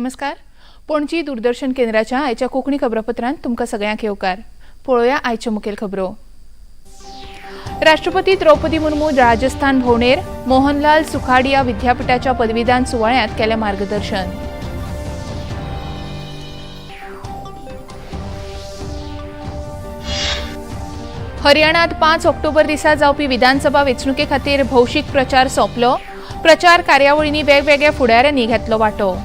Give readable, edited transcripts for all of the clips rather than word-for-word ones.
नमस्कार. पणजी दूरदर्शन केंद्राच्या आयच्या कोंकणी खबरापत्रांत तुमकां सगळ्यांक येवकार. पळोवया आयच्यो मुखेल खबरो. राष्ट्रपती द्रौपदी मुर्मू राजस्थान भोंवडेर. मोहनलाल सुखाडिया विद्यापीठाच्या पदवीदान सुवाळ्यांत केलें मार्गदर्शन. हरियाणात 5 ऑक्टोबर दिसा जावपी विधानसभा वेंचणुके खातीर भौशीक प्रचार सोंपलो. प्रचार कार्यावळींनी वेगवेगळ्या फुडाऱ्यांनी घेतलो वांटो.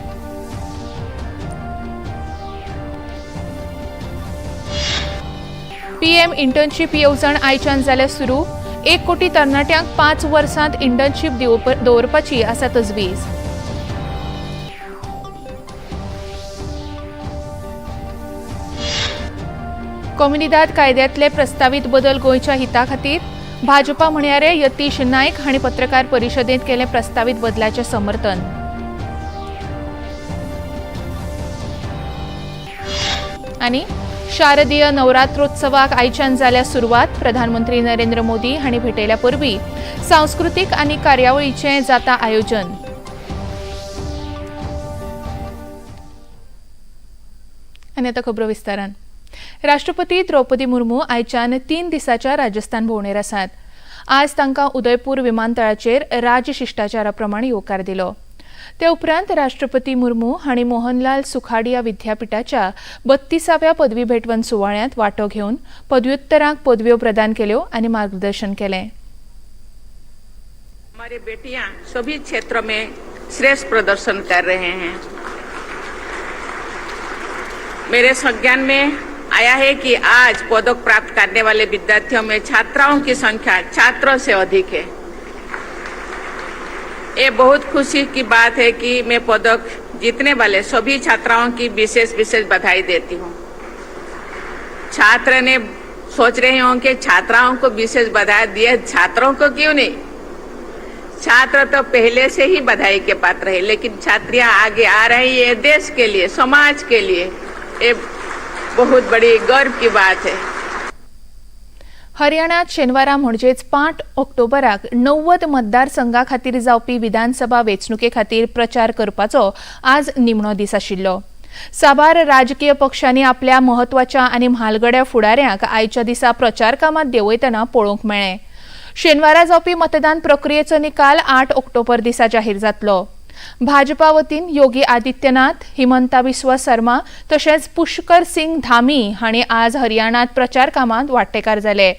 पीएम इंटर्नशीप येवजण आयच्यान जाल्या सुरू. 1 कोटी तरणाट्यांक 5 वर्सांत इंटर्नशीप दवरपाची आसा तजवीज. कोमुनिदाद कायद्यांतले प्रस्तावीत बदल गोंयच्या हिता खातीर. भाजपा म्हणयारे यतीश नायक हांणी पत्रकार परिशदेंत केलें प्रस्तावीत बदलाचें समर्थन. आनी शारदीय नवरात्रोत्सवाक आयच्यान जाल्या सुरवात. प्रधानमंत्री नरेंद्र मोदी हांणी भेटयल्या परबीं. सांस्कृतीक आनी कार्यावळीचें जाता आयोजन. आनी आतां खबरो विस्तारान. राष्ट्रपती द्रौपदी मुर्मू आयच्यान 3 दिसाच्या राजस्थान भोंवडेर आसात. आज तांकां उदयपूर विमानतळाचेर राजशिश्टाचारा प्रमाण येवकार दिलो. ते उपरांत राष्ट्रपती मुर्मू हांणी मोहनलाल सुखाडिया विद्यापीठाच्या 32व्या पदवी भेटवण सुवाळ्यांत वांटो घेवन पदव्युत्तरांक पदव्यो प्रदान केल्यो आनी मार्गदर्शन केलें. हमारी बेटियां सभी क्षेत्रों में श्रेष्ठ प्रदर्शन कर रहे हैं. मेरे संज्ञान में आया है कि आज पदक प्राप्त करने वाले विद्यार्थियों में छात्राओं की संख्या छात्रों से अधिक है. ये बहुत खुशी की बात है कि मैं पदक जीतने वाले सभी छात्राओं की विशेष विशेष बधाई देती हूँ. छात्र ने सोच रहे होंगे, छात्राओं को विशेष बधाई दिए, छात्रों को क्यों नहीं? छात्र तो पहले से ही बधाई के पात्र है, लेकिन छात्रियां आगे आ रही है देश के लिए, समाज के लिए. ये बहुत बड़ी गर्व की बात है. हरियाणात शेनवारा म्हणजेच 5 ऑक्टोबराक 90 मतदारसंघा खातीर जावपी विधानसभा वेंचणुके खातीर प्रचार करपाचो आज निमणो दीस आशिल्लो. साबार राजकीय पक्षांनी आपल्या म्हत्वाच्या आनी म्हालगड्या फुडाऱ्यांक आयच्या दिसा प्रचार कामात देंवयतना पळोवंक मेळ्ळें. शेनवारा जावपी मतदान प्रक्रियेचो निकाल 8 ऑक्टोबर दिसा जाहीर जातलो. भाजपा वतीन योगी आदित्यनाथ, हिमंता बिस्वा शर्मा तशेंच पुष्कर सिंग धामी हांणी आज हरियाणात प्रचार कामात वांटेकार जाले.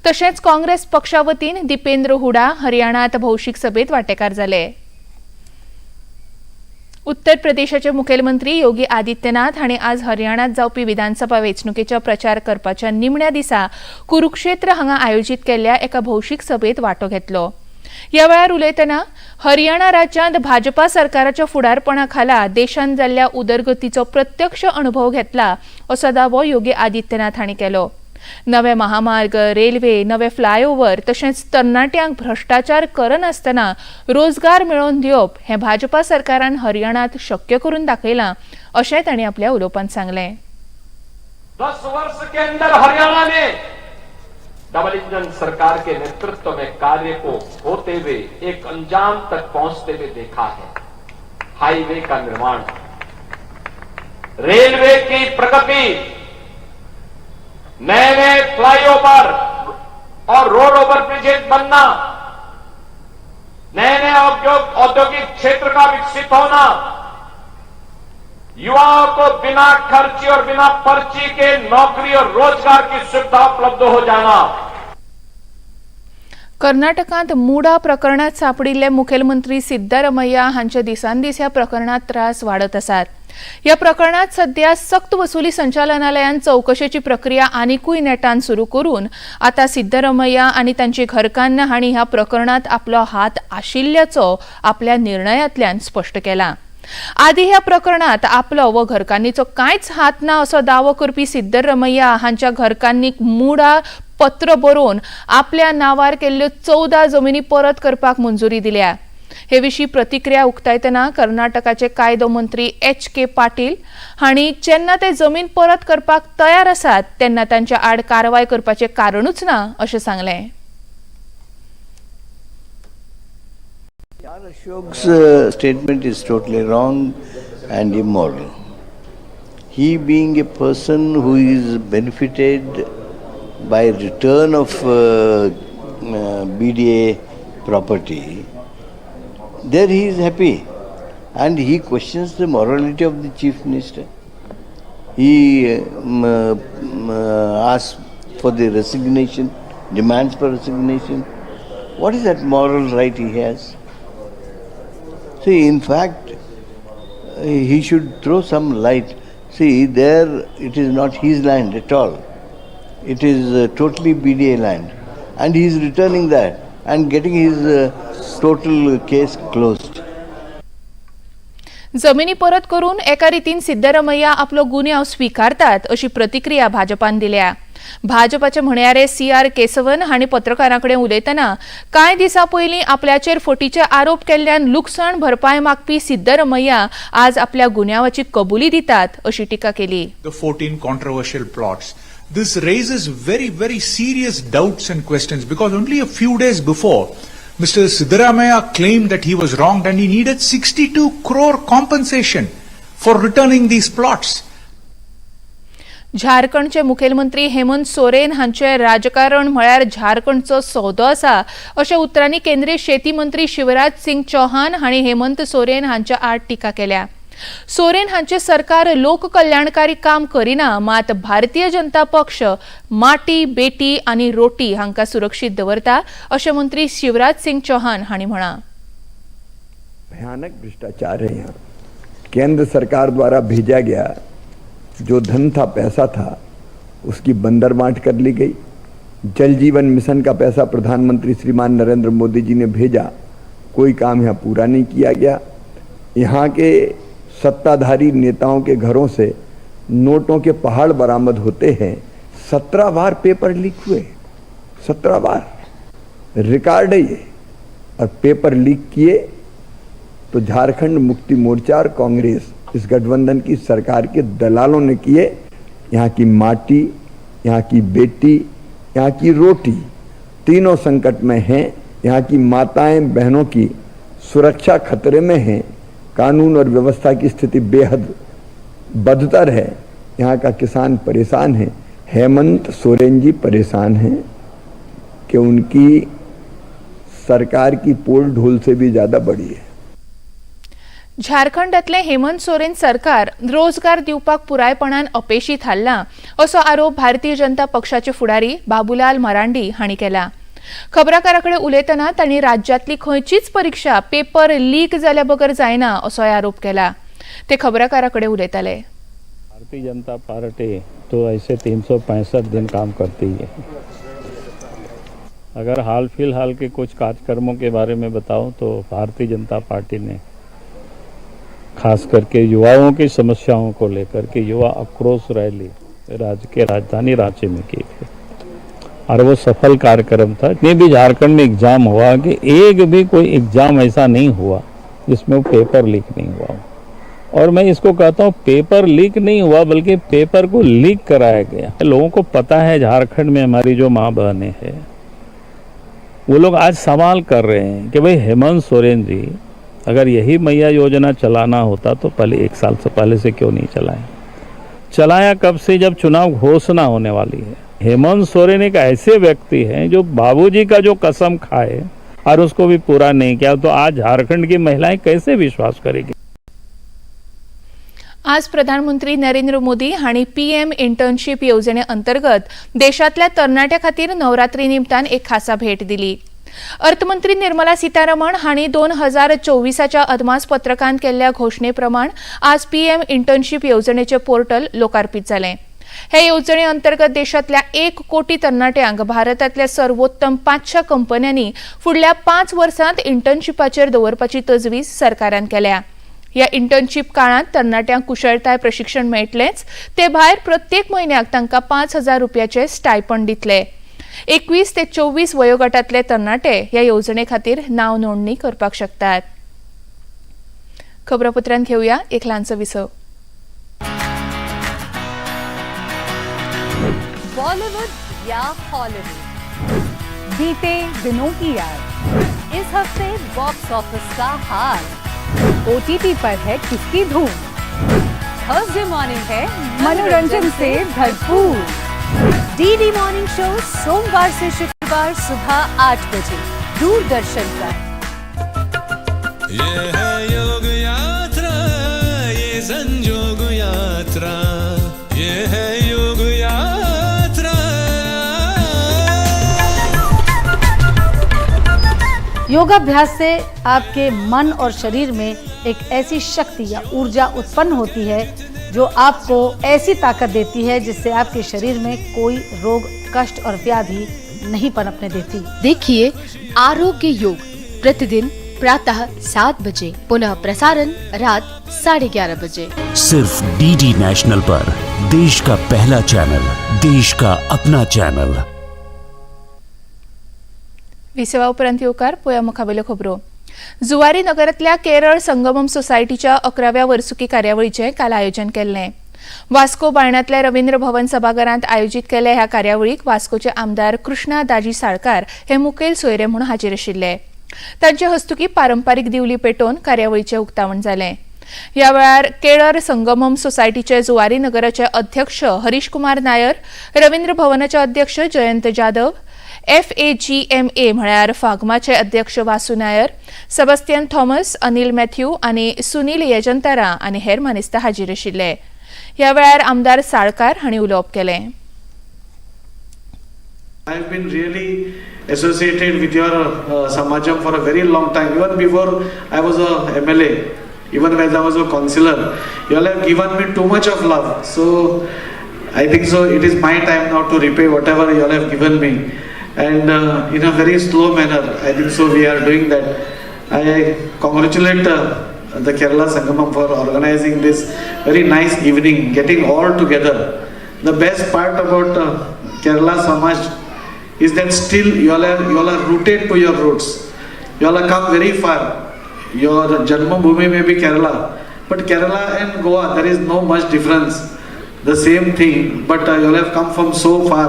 तशेंच काँग्रेस पक्षा वतीन दीपेंद्र हुडा हरियाणात भौशीक सभेत वांटेकार जाले. उत्तर प्रदेशाचे मुखेलमंत्री योगी आदित्यनाथ हांणी आज हरियाणात जावपी विधानसभा वेंचणुकेचो प्रचार करपाच्या निमण्या दिसा कुरुक्षेत्र हांगा आयोजीत केल्ल्या एका भौशीक सभेत वांटो घेतलो. ह्या वेळार उलयतना हरियाणा राज्यांत भाजपा सरकाराच्या फुडारपणा खाला देशांत जाल्ल्या उदरगतीचो प्रत्यक्ष अणभव घेतला असो दावो योगी आदित्यनाथ हांणी केलो. नवे महामार्ग, रेल्वे, नवे फ्लायओव्हर तशेंच तरणाट्यांक भ्रश्टाचार करनासतना रोजगार मेळोवन दिवप हें भाजपा सरकारान हरियाणात शक्य करून दाखयलां अशें तांणी आपल्या उलोवपांत सांगलें. 10 वर्ष के अंदर हरियाणा ने डबल इंजन सरकार के नेतृत्व में कार्य को होते हुए, एक अंजाम तक पहुंचते हुए देखा है. हाईवे का निर्माण, रेलवे की प्रगति, नए नए फ्लाईओवर और रोड ओवर ब्रिजेज बनना, नए नए औद्योगिक क्षेत्र का विकसित होना, युवाओं को बिना खर्ची और बिना पर्ची के नौकरी और रोजगार की सुविधा उपलब्ध हो जाना. कर्नाटकांत मुडा प्रकरणात सांपडिल्ले मुखेलमंत्री सिद्दरामय्या हांचे दिसानदीस ह्या प्रकरणात त्रास वाडत आसात. ह्या प्रकरणात सध्या सक्त वसुली संचालनालयान चवकशेची प्रक्रिया आनिकूय नेटान सुरू करून आतां सिद्दरामय्या आनी तांची घरकान्न हांणी ह्या प्रकरणात आपलो हात आशिल्ल्याचो आपल्या निर्णयांतल्यान स्पश्ट केला. आदी ह्या प्रकरणात आपलो व घरकान्नीचो कांयच हात ना असो दावो करपी सिद्दरामय्या हांच्या घरकान्नीक मुडा पत्र बरोवन आपल्या नांवार केल्ल्यो 14 जमिनी परत करपाक मंजुरी दिल्या. हे विशीं प्रतिक्रिया उक्तायतना कर्नाटकाचे कायदो मंत्री एच के पाटील हांणी जेन्ना ते जमीन परत करपाक तयार आसात तेन्ना तांच्या आड कारवाय करपाचें कारणूच ना अशें सांगलें. R. Ashok's statement is totally wrong. and immoral. He being a person who is benefited by return of BDA property, there he is happy, and he questions the morality of the Chief Minister. He asks for the resignation, demands for resignation. What is that moral right he has? See, in fact, he should throw some light. See, there it is not his land at all. It is totally BDA land. And he is returning that and getting his total case closed. जमिनी परत करून एका रितीन सिद्धरमय्या आपलो गुन्यांव स्विकारतात अशी प्रतिक्रिया भाजपान दिल्या. भाजपाचे म्हणयारे सी आर केसवन हांणी पत्रकारां कडेन उलयतना कांय दिसां पयलीं आपल्याचेर फटीचे आरोप केल्ल्यान लुकसाण भरपाय मागपी सिद्धरमय्या आज आपल्या गुन्यांवाची कबुली दितात अशी टिका केली. The 14 controversial plots. This raises very, very serious doubts and questions because only a few days before, Mr. Siddaramaiah claimed that he was wronged and he needed 62 crore compensation for returning these plots. झारखंडचे मुखेलमंत्री हेमंत सोरेन हांचे राजकारण म्हळ्यार झारखंडचो सौदो आसा अशा उतरांनी केंद्रीय शेती मंत्री शिवराज सिंग चौहान हांणी हेमंत सोरेन हांच्या आड टिका केल्या. सोरेन हांचे सरकार लोककल्याणकारी काम करिना, मात भारतीय जनता पक्ष माटी, बेटी आनी रोटी हांकां सुरक्षीत दवरता अशें मंत्री शिवराज सिंग चौहान हांणी म्हळां. भयानक भ्रष्टाचार है यहाँ. केंद्र सरकार द्वारा भेजा गया जो धन था, पैसा था, उसकी बंदर बांट कर ली गई. जल जीवन मिशन का पैसा प्रधानमंत्री श्रीमान नरेंद्र मोदी जी ने भेजा, कोई काम यहाँ पूरा नहीं किया गया. यहाँ के सत्ताधारी नेताओं के घरों से नोटों के पहाड़ बरामद होते हैं. 17 बार पेपर लीक हुए, 17 बार, रिकॉर्ड है ये. और पेपर लीक किए तो झारखंड मुक्ति मोर्चा और कांग्रेस, इस गठबंधन की सरकार के दलालों ने किए. यहाँ की माटी, यहाँ की बेटी, यहाँ की रोटी तीनों संकट में हैं. यहाँ की माताएं, बहनों की सुरक्षा खतरे में है. कानून और व्यवस्था की स्थिति बेहद बदतर है. यहाँ का किसान परेशान है. हेमंत सोरेन जी परेशान हैं कि उनकी सरकार की पोल ढोल से भी ज़्यादा बड़ी है. झारखंडातले हेमंत सोरेन सरकार रोजगार दिवपाक पुरायपणान अपेशी थारलां असो आरोप भारतीय जनता पक्षाचे फुडारी बाबुलाल मरांडी हांणी केला. खबराकारा कडेन उलयतना तांणी राज्यांतली खंयचीच परिक्षा पेपर लीक जाल्या बगर जायना असोय आरोप केला. ते खबराकारा कडेन उलयताले. भारतीय जनता पार्टी तो ऐसे 365 दिन काम करती है. अगर हाल फिलहाल के कुछ कार्यक्रमों के बारे में बताऊं तो भारतीय जनता पार्टी ने खास करके युवाओं की समस्याओं को लेकर के युवा आक्रोश रैली राज्य के राजधानी रांची में की थी और वो सफल कार्यक्रम था. इतने भी झारखंड में एग्जाम हुआ कि एक भी कोई एग्जाम ऐसा नहीं हुआ जिसमें वो पेपर लीक नहीं हुआ हो. और मैं इसको कहता हूँ, पेपर लीक नहीं हुआ बल्कि पेपर को लीक कराया गया. लोगों को पता है, झारखंड में हमारी जो माँ बहनें हैं, वो लोग आज सवाल कर रहे हैं कि भाई हेमंत सोरेन जी, अगर यही मैया योजना चलाना होता तो पहले एक साल से पहले से क्यों नहीं चलाया? चलाया कब से, जब चुनाव घोषणा होने वाली है? हेमंत सोरेन एक ऐसे व्यक्ति हैं जो बाबूजी का जो कसम खाए और उसको भी पूरा नहीं किया, तो आज झारखंड की महिलाएं कैसे विश्वास करेगी? आज प्रधानमंत्री नरेंद्र मोदी हांणी पीएम इंटर्नशीप येवजणे अंतर्गत देशांतल्या तरणाट्या खातीर नवरात्री निमतान एक खासा भेट दिली. अर्थमंत्री निर्मला सीतारमण हांणी 2024च्या अदमासपत्रकांत केल्ल्या घोशणे प्रमाण आज पीएम इंटर्नशीप येवजणेचें पोर्टल लोकार्पीत जालें. हे येवजणे अंतर्गत देशांतल्या 1 कोटी तरणाट्यांक भारतांतल्या सर्वोत्तम 500 कंपन्यांनी फुडल्या 5 वर्सांत इंटर्नशिपाचेर दवरपाची तजवीज सरकारान केल्या. ह्या इंटर्नशीप काळांत तरणाट्यांक कुशळताय प्रशिक्षण मेळटलेंच, ते भायर प्रत्येक म्हयन्याक तांकां 5000 रुपयाचे स्टायपंड दितले. 21 ते 24 वयोगटांतले तरणाटे ह्या येवजणे खातीर नांव नोंदणी करपाक शकतात. खबरापत्रांत घेवया एक ल्हानसो विसव. बॉलीवुड या हॉलीवुड, बीते दिनों की याद, इस हफ्ते बॉक्स ऑफिस का हाल, ओटीटी पर है किसकी धूम? थर्सडे मॉर्निंग है मनोरंजन से भरपूर। डीडी मॉर्निंग शो सोमवार से शुक्रवार सुबह 8 बजे दूरदर्शन पर। ये है योग यात्रा, ये संजोग यात्रा, ये है योग यात्रा। योगाभ्यास से आपके मन और शरीर में एक ऐसी शक्ति या ऊर्जा उत्पन्न होती है जो आपको ऐसी ताकत देती है जिससे आपके शरीर में कोई रोग, कष्ट और व्याधि नहीं पनपने देती। देखिए आरोग्य योग प्रतिदिन प्रातः 7 बजे, पुनः प्रसारण रात 11:30 बजे। सिर्फ डीडी नेशनल पर, देश का पहला चैनल, देश का अपना चैनल। विसवा उपरांत येवकार. पळोवया मुखावेल्यो खबरो. जुवारी नगरांतल्या केरळ संगमम सोसायटीच्या 11व्या वर्सुकी कार्यावळीचें काल आयोजन केल्लें. वास्को बायणांतल्या रवींद्र भवन सभाघरांत आयोजीत केल्ल्या ह्या कार्यावळीक वास्कोचे आमदार कृष्णा दाजी साळकार हे मुखेल सोयरे म्हूण हाजीर आशिल्ले. तांचे हस्तुकी पारंपारीक दिवली पेटोवन कार्यावळीचें उक्तावण जालें. ह्या वेळार केरळ संगमम सोसायटीचे जुवारी नगराचे अध्यक्ष हरीश कुमार नायर, रवींद्र भवनाचे अध्यक्ष जयंत जाधव, एफएजीएमए म्हळ्यार फागमाचे अध्यक्ष वासू नायर, सेबास्तियन थॉमस, अनिल मॅथ्यू आनी सुनील येजंतारा आनी हेर मानेस्त हाजीर आशिल्ले. ह्या वेळार आमदार साळकार हांणी उलोवप केलें. I have been really associated with your Samajam for a very long time, even before I was a MLA, even when I was a councillor. You all have given me too much of love. So I think so it is my time now to repay whatever you all have given me. And in a very slow manner, I think so we are doing that. I congratulate the Kerala Sangamam for organizing this very nice evening, getting all together. The best part about Kerala Samaj is that still you all are rooted to your roots. You all have come very far. Your Janma Bhumi may be Kerala, but Kerala and Goa, there is no much difference. The same thing, but you all have come from so far,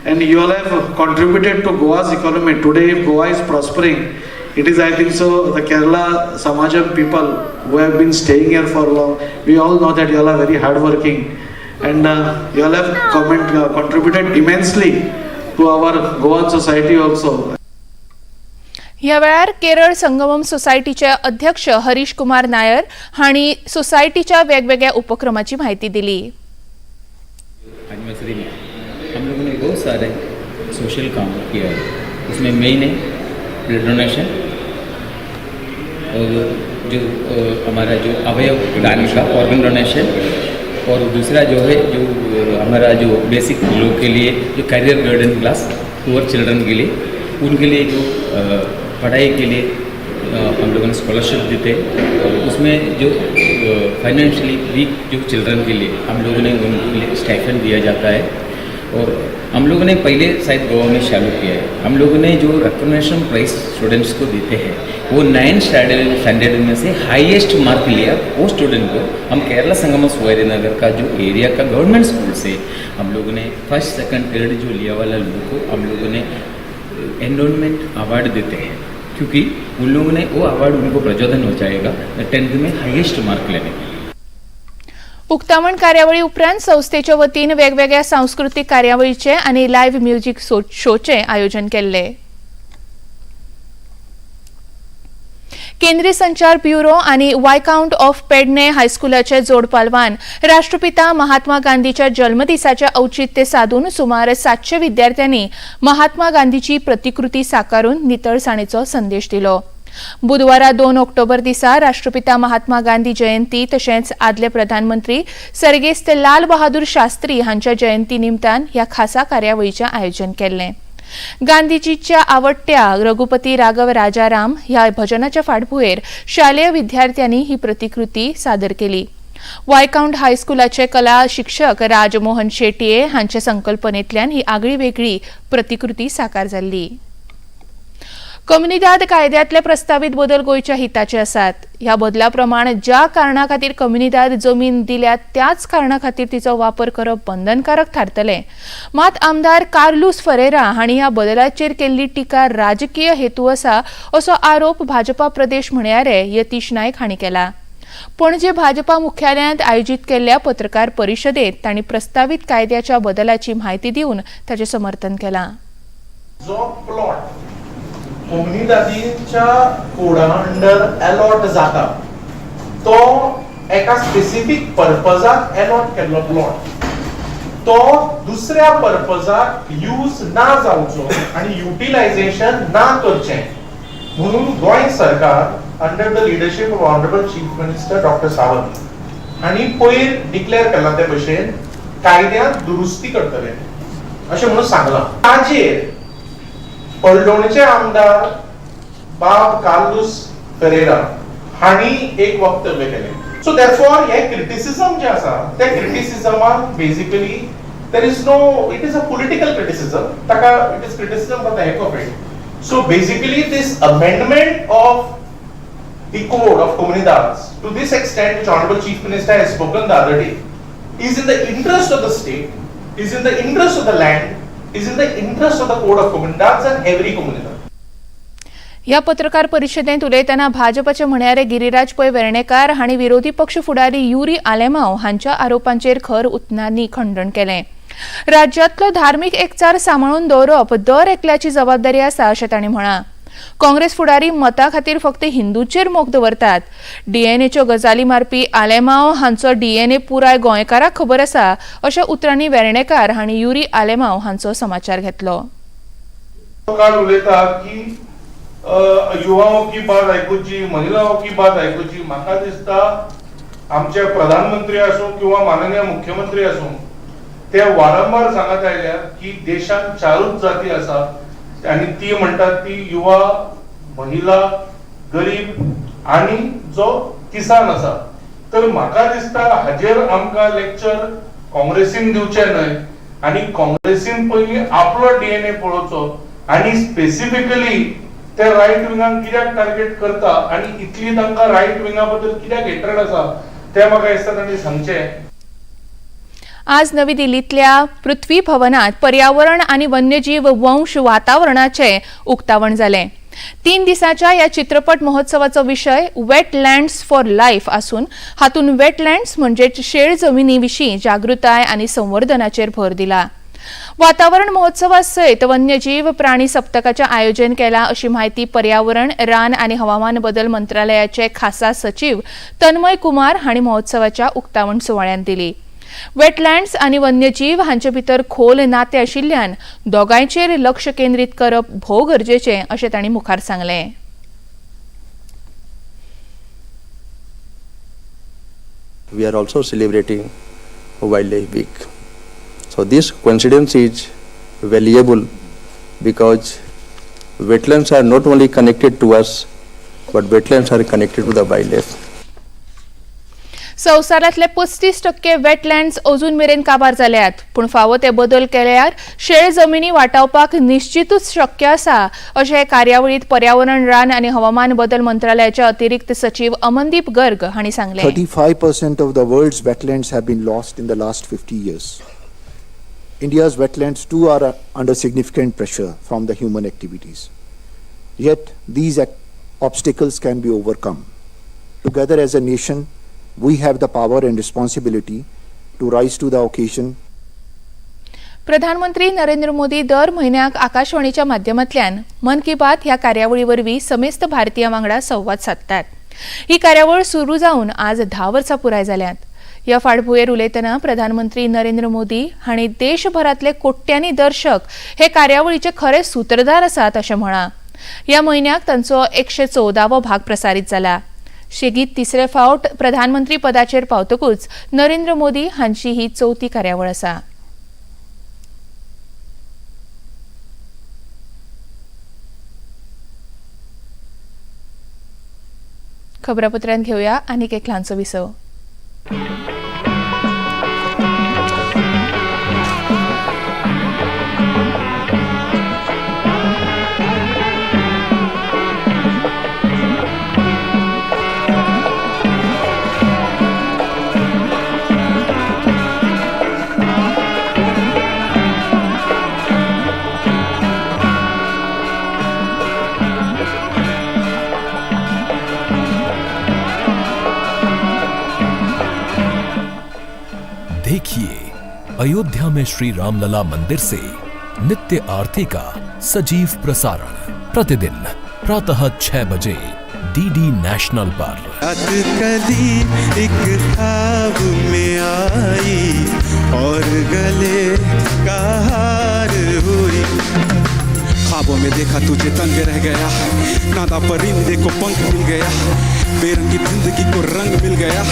and you all have contributed to Goa's economy. Today, if Goa is prospering, it is, I think so, the Kerala Samajam people who have been staying here for long. We all know that you all are very hardworking, and you all have contributed immensely to our Goan society also. ह्या वेळार केरळ संगमम सोसायटीचे अध्यक्ष हरीश कुमार नायर हांणी सोसायटीच्या वेगवेगळ्या उपक्रमाची म्हायती दिली. एनिवर्सरी में हम लोगों ने बहुत सारे सोशल काम किया है. उसमें मेन है ब्लड डोनेशन और जो हमारा जो अवयव दान का ऑर्गन डोनेशन और दूसरा जो है जो हमारा जो बेसिक लोग के लिए जो career guidance class poor children K लिए, उनके लिए जो पढ़ाई के लिए हम लोगों ने स्कॉलरशिप देते हैं और उसमें जो फाइनेंशियली वीक जो चिल्ड्रन के लिए हम लोगों ने उनके लिए स्टाइफंड दिया जाता है. और हम लोगों ने पहले शायद गोवा में चालू किया है. हम लोगों ने जो रिकॉग्निशन प्राइज स्टूडेंट्स को देते हैं, वो नाइन्थ स्टैंडर्ड में से हाईएस्ट मार्क लिया वो स्टूडेंट को हम केरला संगम सुवारी नगर का जो एरिया का गवर्नमेंट स्कूल से हम लोगों ने फर्स्ट, सेकंड, थर्ड जो लिया वाला लोगों को हम लोगों ने एंडोमेंट अवार्ड देते हैं, क्योंकि उन लोगों ने वो अवार्ड उनको प्रचोदन हो जाएगा 10th में हाईएस्ट मार्क लेने के लिए. उक्तावण कार्यावळी उपरांत संस्थेच्या वतीन वेगवेगळ्या सांस्कृतीक कार्यावळीचे आनी लायव्ह म्युझिक शोचे आयोजन केल्ले. केंद्रीय संचार ब्युरो आनी वायकाउंट ऑफ पेडणे हायस्कुलाचे जोडपालवान राष्ट्रपिता महात्मा गांधीच्या जल्मदिसाचे औचित्य साधून सुमार 700 विद्यार्थ्यांनी महात्मा गांधीची प्रतिकृती साकारून नितळसाणेचो संदेश दिलो. बुधवारा 2 ऑक्टोबर दिसा राष्ट्रपिता महात्मा गांधी जयंती तशेंच आदले प्रधानमंत्री सर्गेस्त लाल बहादूर शास्त्री हांच्या जयंती निमतान ह्या खासा कार्यावळीचें आयोजन केल्लें. गांधीजीच्या आवडट्या रघुपती राघव राजाराम ह्या भजनाच्या फाटभुंयेर शालेय विद्यार्थ्यांनी ही प्रतिकृती सादर केली. वायकाउंट हायस्कुलाचे कला शिक्षक राजमोहन शेटये हांचे संकल्पनेंतल्यान ही आगळी वेगळी प्रतिकृती साकार जाल्ली. कम्युनिदाद कायद्यांतले प्रस्तावीत बदल गोंयच्या हिताचे आसात. ह्या बदला प्रमाण ज्या कारणा खातीर कम्युनिदाद जमीन दिल्या त्याच कारणा खातीर तिचो वापर करप बंधनकारक थारतलें. मात आमदार कार्लूस फरेरा हांणी ह्या बदलाचेर केल्ली टिका राजकीय हेतू आसा असो आरोप भाजपा प्रदेश म्हणयारे यतीश नायक हांणी केला. पणजे भाजपा मुख्यालयांत आयोजीत केल्ल्या पत्रकार परिशदेत तांणी प्रस्तावित कायद्याच्या बदलाची म्हायती दिवन ताचें समर्थन केलां. जो प्लॉट कोमुनिदादीच्या कोडा अंडर अलॉट जाता तो एका स्पेसिफीक पर्पजाक अलॉट केल्लो प्लॉट तो दुसऱ्या पर्पजाक यूज ना जावचो आनी युटिलायझेशन ना करचें म्हणून गोंय सरकार under the leadership of honourable chief minister doctor Sawant हांणी पयर डिक्लेअर केलां ते भशेन कायद्यांत दुरुस्ती करतले अशें म्हणून सांगलां. ताचेर पळडोणचे आमदार बाब कार्लूस फेरेरा हांणी एक वक्तव्य केलें. सो देरफॉर हे क्रिटिसिजम जे आसा त्या क्रिटिसिजमान basically there is no, it is a political criticism, ताका it is criticism for the heck of it. So basically this amendment of the code of Comunidades to this extent which Honorable Chief Minister has spoken the other day is in the interest of the state, is in the interest of the land, is in the interest of the code of Comunidades and every Comunidad. ह्या पत्रकार परिशदेंत उलयतना भाजपाचे म्हणयारे गिरिराज पै वेर्णेकार हांणी विरोधी पक्ष फुडारी युरी आलेमाव हांच्या आरोपांचेर खर उतरांनी खंडण केलें. राज्यांतलो धार्मीक एकचार सांबाळून दवरप दर एकल्याची जबाबदारी आसा अशें तांणी म्हळां. काँग्रेस फुडारी मतां खातीर फक्त हिंदूचेर मोग दवरतात. डीएनएच्यो गजाली मारपी आलेमाव हांचो डीएनए पुराय गोंयकाराक खबर आसा अशा उतरांनी वेर्णेकार हांणी युरी आलेमाव हांचो समाचार घेतलो. काल उलयता की युवाओं की बात आयकुची, महिलाओं की बात आयकुची. म्हाका दिसता आमचे प्रधानमंत्री आसूं किंवा माननीय मुख्यमंत्री आसूं ते वारंवार सांगत आयल्या की देशांत चारूच जाती आसा आनी ती म्हणटात ती युवा, महिला, गरीब आनी जो किसान आसा. तर म्हाका दिसता हाजेर आमकां लेक्चर काँग्रेसीन दिवचें न्हय आनी काँग्रेसीन पयलीं आपलो डीएनए पळोवचो आनी स्पेसिफिकली ते रायट विंगाक कित्याक टार्गेट करता आनी इतली तांकां रायट विंगा बद्दल कित्याक हेट्रेड आसा तें म्हाका दिसता तांणी सांगचें. आज नवी दिल्लीतल्या पृथ्वी भवनात पर्यावरण आनी वन्यजीव वंश वातावरणाचे उक्तावण जालें. 3 दिसांच्या ह्या चित्रपट महोत्सवाचो विशय वेटलँड्स फॉर लायफ आसून हातूंत वेटलँड्स म्हणजेच शेळ जमिनी विशीं जागृताय आनी संवर्धनाचेर भर दिला. वातावरण महोत्सवा सयत वन्यजीव प्राणी सप्तकाचें आयोजन केलां अशी म्हायती पर्यावरण, रान आनी हवामान बदल मंत्रालयाचे खासा सचीव तन्मय कुमार हांणी महोत्सवाच्या उक्तावण सुवाळ्यांत दिली. वेटलँड्स आनी वन्यजीव हांचे भितर खोल नातें आशिल्ल्यान दोगांयचेर लक्ष केंद्रीत करप भोव गरजेचें अशें तांणी मुखार सांगलें. We are also celebrating Wildlife Week. So this coincidence is valuable because wetlands are not only connected to us, but wetlands are connected to the wildlife. संवसारांतले 35% वेटलँड्स अजून मेरेन काबार जाल्यात, पूण फावो ते बदल केल्यार शेळ जमिनी वाटावपाक निश्चितूच शक्य आसा अशें कार्यावळींत पर्यावरण, रान आनी हवामान बदल मंत्रालयाचे अतिरिक्त सचीव अमनदीप गर्ग हांणी सांगलें. 35% of the world's wetlands have been lost in the last 50 years. India's wetlands too are under significant pressure from the human activities. Yet these obstacles can be overcome. Together as a nation, we have the power and responsibility to rise to the occasion. प्रधानमंत्री नरेंद्र मोदी दर म्हयन्याक आकाशवाणीच्या माध्यमांतल्यान मन की बात ह्या कार्यावळी वरवीं समेस्त भारतीयां वांगडा संवाद सादतात. ही कार्यावळ सुरू जावन आज 10 वर्सां पुराय जाल्यांत. ह्या फाटभुंयेर उलयतना प्रधानमंत्री नरेंद्र मोदी हांणी देशभरांतले कोट्यांनी दर्शक हे कार्यावळीचे खरे सूत्रधार आसात अशें म्हळां. ह्या म्हयन्याक तांचो 114वो भाग प्रसारीत जाला. शेगीत तिसरे फावट प्रधानमंत्री पदाचेर पावतकूच नरेंद्र मोदी हांची ही चवथी कार्यावळ आसा. खबरापत्रांत घेवया आनीक एक ल्हानसो विसव. देखिए अयोध्या में श्री रामलला मंदिर से नित्य आरती का सजीव प्रसारण प्रतिदिन प्रातः 6 बजे डीडी नेशनल पर। कली एक ख्वाब में आई और गले का हार हुई। ख्वाबों में देखा तुझे तंग रह गया, नादा परिंदे को पंख मिल गया, बेरंगी जिंदगी को रंग मिल गया,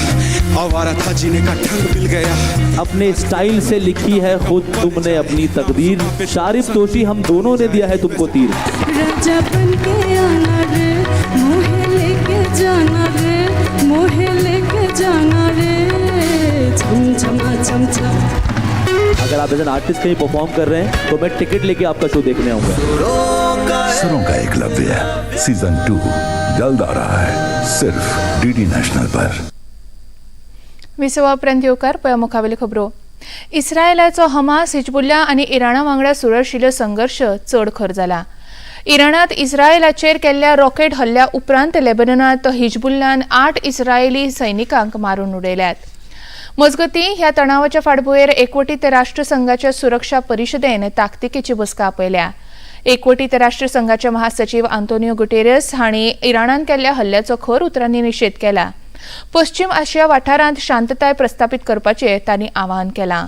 आवारा था जीने का ढंग मिल गया। अपने स्टाइल से लिखी है खुद तुमने अपनी तकदीर, शारिफ तोशी हम दोनों ने दिया है तुमको तीर। राजा बन के आना रे, मोहे लेके जाना रे, मोहे लेके जाना रे, झम झमा झम झम। अगर आप एज एन आर्टिस्ट कहीं परफॉर्म कर रहे हैं तो मैं टिकट लेके आपका शो देखने आऊंगा। सुरों का एकलव्य सीजन 2 जल्द आ रहा है सिर्फ डीडी नॅशनल पर। विसवा उपरांत येवकार पळया मुखावेल्यो खबरो। इस्रायलाचो हमास, हिजबुल्ला आनी इराणा वांगडा सुरू आशिल्लो संघर्श चड खर जाला। इराणांत इस्रायलाचेर केल्ल्या रॉकेट हल्ल्या उपरांत लेबननांत हिजबुल्लान 8 इस्रायली सैनिकांक मारून उडयल्यात। मजगती ह्या तणावाच्या फाटभुंयेर एकवटीत राष्ट्रसंघाच्या सुरक्षा परिशदेन ताकतिकेची बसका आपयल्या। एकवटीत राष्ट्रसंघाचे महासचिव आंतोनियो गुटेरस हांणी इराणान केल्ल्या हल्ल्याचो खर उतरांनी निशेध केला। पश्चिम आशिया वाठारांत शांतताय प्रस्थापित करपाचें तांणी आवाहन केलां।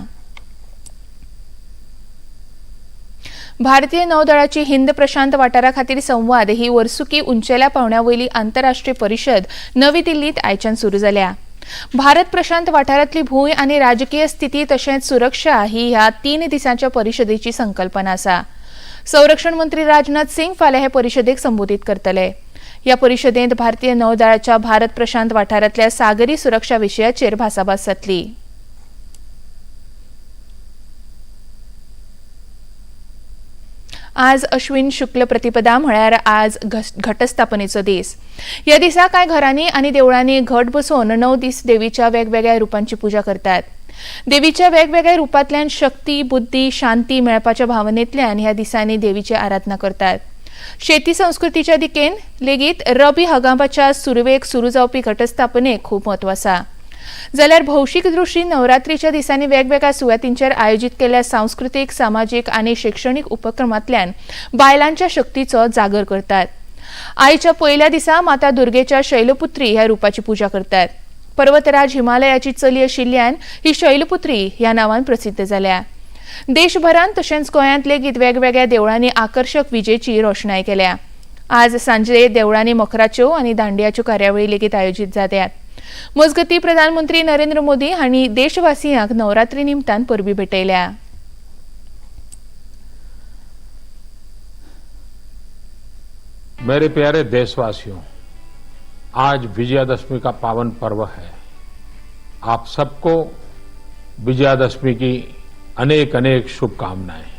भारतीय नौदळाची हिंद प्रशांत वाठारा खातीर संवाद ही वर्सुकी उंचेल्या पावंड्या वयली आंतरराष्ट्रीय परिशद नवी दिल्लीत आयच्यान सुरू जाल्या। भारत प्रशांत वाठारांतली भूंय आनी राजकीय स्थिती तशेंच सुरक्षा ही ह्या 3 दिसांच्या परिशदेची संकल्पना आसा। संरक्षण मंत्री राजनाथ सिंग फाल्यां हे परिशदेक संबोधीत करतले। ह्या परिशदेंत भारतीय नौदळाच्या भारत प्रशांत वाठारांतल्या सागरी सुरक्षा विशयाचेर भासाभास जातली। आज अश्विन शुक्ल प्रतिपदा म्हळ्यार आज घटस्थापनेचो दीस। ह्या दिसा कांय घरांनी आनी देवळांनी घट बसोवन 9 दीस देवीच्या वेगवेगळ्या रुपांची पुजा करतात। देवीच्या वेगवेगळ्या रुपांतल्यान शक्ती, बुद्धी, शांती मेळपाच्या भावनेंतल्यान ह्या दिसांनी देवीची आराधना करतात। शेती संस्कृतीच्या दिकेन लेगीत रबी हंगामाच्या सुरवेक सुरू जावपी घटस्थापनेक खूब म्हत्व आसा। जाल्यार भौशीक दृश्टीन नवरात्रीच्या दिसांनी वेगवेगळ्या सुवातींचेर आयोजीत केल्ल्या सांस्कृतीक, सामाजीक आनी शिक्षणीक उपक्रमांतल्यान बायलांच्या शक्तीचो जागर करतात। आयच्या पयल्या दिसा माता दुर्गेच्या शैलपुत्री ह्या रुपाची पुजा करतात। पर्वतराज हिमालयाची चली आशिल्ल्यान ही शैलपुत्री ह्या नांवान प्रसिद्ध जाल्या। देशभरांत तशेंच गोंयांत लेगीत वेगवेगळ्या देवळांनी आकर्शक विजेची रोषणाय केल्या। आज सांजे देवळांनी मखराच्यो आनी दांडियाच्यो कार्यावळी लेगीत आयोजीत जात्यात। मजगती प्रधानमंत्री नरेंद्र मोदी हांणी देशवासियांक नवरात्री निमतान परबी भेटयल्या। मेरे प्यारे देशवासियों, आज विजयादशमी का पावन पर्व है। आप सबको विजयादशमी की अनेक अनेक शुभकामनाएं।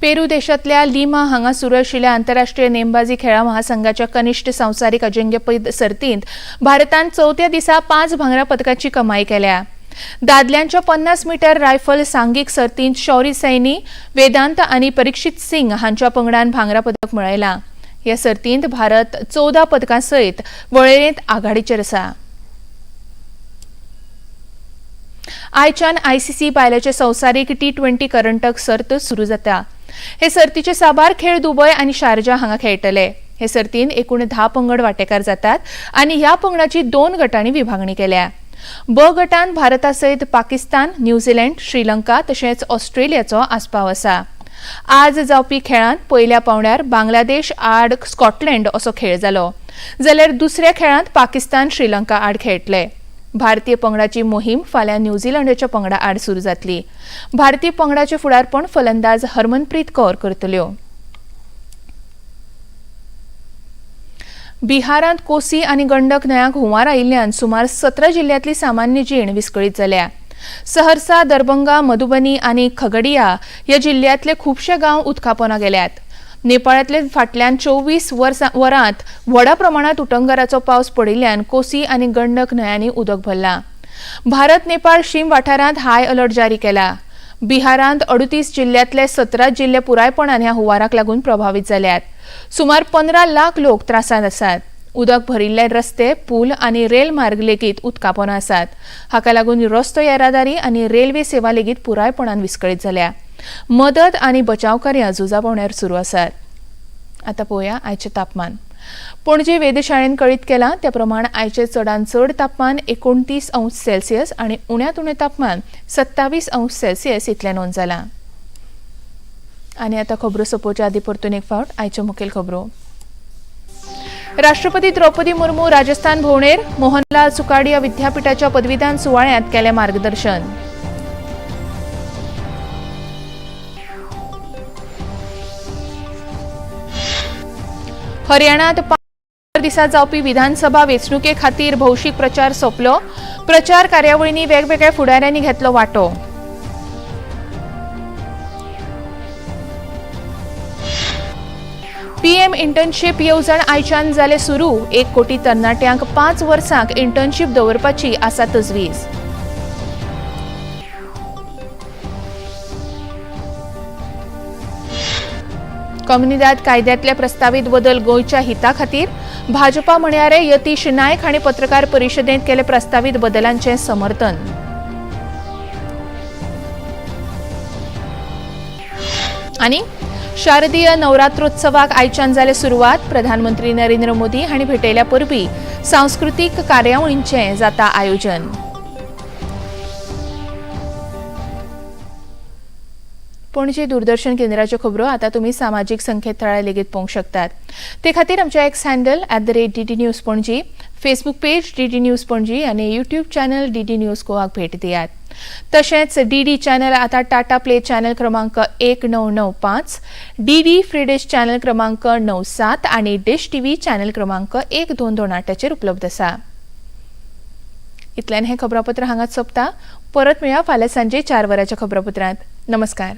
पेरू देशांतल्या लिमा हांगा सुरू आशिल्ल्या आंतरराष्ट्रीय नेमबाजी खेळां महासंघाच्या कनिष्ठ संवसारीक अजिंक्यपद सर्तींत भारतान 4थ्या दिसा 5 भांगरा पदकाची कमाई केल्या। दादल्यांच्या 50 मीटर रायफल सांघिक सर्तींत शौरी सैनी, वेदांत आनी परीक्षित सिंग हांच्या पंगडान भांगरा पदक मेळयलां। ह्या सर्तींत भारत 14 पदकां सयत वळेरेंत आघाडीचेर आसा। आयच्यान आयसीसी बायलांचे संवसारीक T20 करंडक सर्त सुरू जाता। हे सर्तीचे साबार खेळ दुबय आनी शारजा हांगा खेळटले। हे सर्तीन एकूण 10 पंगड वांटेकार जातात आनी ह्या पंगडाची 2 गटांनी विभागणी केल्या। ब गटान भारता सयत पाकिस्तान, न्यूझीलंड, श्रीलंका तशेंच ऑस्ट्रेलियाचो आस्पाव आसा। आज जावपी खेळांत पयल्या पावंड्यार बांगलादेश आड स्कॉटलँड असो खेळ जालो, जाल्यार दुसऱ्या खेळांत पाकिस्तान श्रीलंका आड खेळटले। भारतीय पंगडाची मोहीम फाल्यां न्यूझीलंडाच्या पंगडा आड सुरू जातली। भारतीय पंगडाचे फुडारपण फलंदाज हरमनप्रीत कौर करतल्यो। बिहारांत कोसी आनी गंडक न्हंयांक हुंवार आयिल्ल्यान सुमार 17 जिल्ल्यांतली सामान्य जीण विस्कळीत जाल्या। सहरसा, दरभंगा, मधुबनी आनी खगडिया ह्या जिल्ल्यांतले खुबशे गांव उदकापोना गेल्यात। नेपाळांतले फाटल्यान 24 वरांत व्हडा प्रमाणात उटंगाराचो पावस पडिल्ल्यान कोसी आनी गंडक न्हंयांनी उदक भरलां। भारत नेपाळ शीम वाठारांत हाय अलर्ट जारी केला। बिहारांत 38 जिल्ल्यांतले 17 जिल्ले पुरायपणान ह्या हुंवाराक लागून प्रभावीत जाल्यात। सुमार 15 लाख लोक त्रासांत आसात। उदक भरिल्ले रस्ते, पूल आनी रेल मार्ग लेगीत उदकापोना आसात. हाका लागून रस्तो येरादारी आनी रेल्वे सेवा लेगीत पुरायपणान विस्कळीत जाल्या. मदत आनी बचाव कार्यां झुजा पावण्यार सुरू आसात. आतां पळोवया आयचें तापमान. पणजे वेधशाळेन कळीत केलां त्या प्रमाण आयचें चडांत चड तापमान 29 अंश सेल्सियस आनी उण्यांत उणें तापमान 27 अंश सेल्सियस इतलें नोंद जालां. आनी आतां खबरो सोंपोवच्या आदी परतून एक फावट आयच्यो मुखेल खबरो. राष्ट्रपती द्रौपदी मुर्मू राजस्थान भोंवडेर, मोहनलाल सुकाडिया विद्यापीठाच्या पदवीदान सुवाळ्यांत केलें मार्गदर्शन. हरियाणात 5 दिसा जावपी विधानसभा वेंचणुके खातीर भौशीक प्रचार सोंपलो. प्रचार कार्यावळींनी वेगवेगळ्या फुडाऱ्यांनी घेतलो वांटो. पीएम इंटर्नशीप येवजण आयच्यान जाले सुरू. 1 कोटी तरणाट्यांक 5 वर्सांक इंटर्नशीप दवरपाची आसा तजवीज. कम्युनिदाद कायद्यांतले प्रस्तावीत बदल गोंयच्या हिता खातीर भाजपा म्हणयारे यतीश नायक हांणी पत्रकार परिशदेंत केले प्रस्तावीत बदलांचें समर्थन. आनी शारदीय नवरात्रोत्सवाक आयच्यान जाले सुरवात. प्रधानमंत्री नरेंद्र मोदी हांणी भेटयल्या परबी सांस्कृतीक कार्यावळींचें जाता आयोजन. पणजे दूरदर्शन केंद्राच्यो खबरो आतां तुमी सामाजीक संकेतथळार लेगीत पळोवंक शकतात. ते खातीर आमच्या X handle @DD News Panaji, Facebook page DD News Panaji आनी यूट्यूब चॅनल DD news गोवाक भेट दियात. तशेंच डीडी चॅनल आतां टाटा प्ले चॅनल क्रमांक 1995, डीडी फ्री डिश चॅनल क्रमांक 97 आनी डिश टीव्ही चॅनल क्रमांक 1228चेर उपलब्ध आसा. इतल्यान हें खबरापत्र हांगाच सोंपता. परत मेळया फाल्यां सांजे 4 वरांच्या खबरापत्रांत. नमस्कार.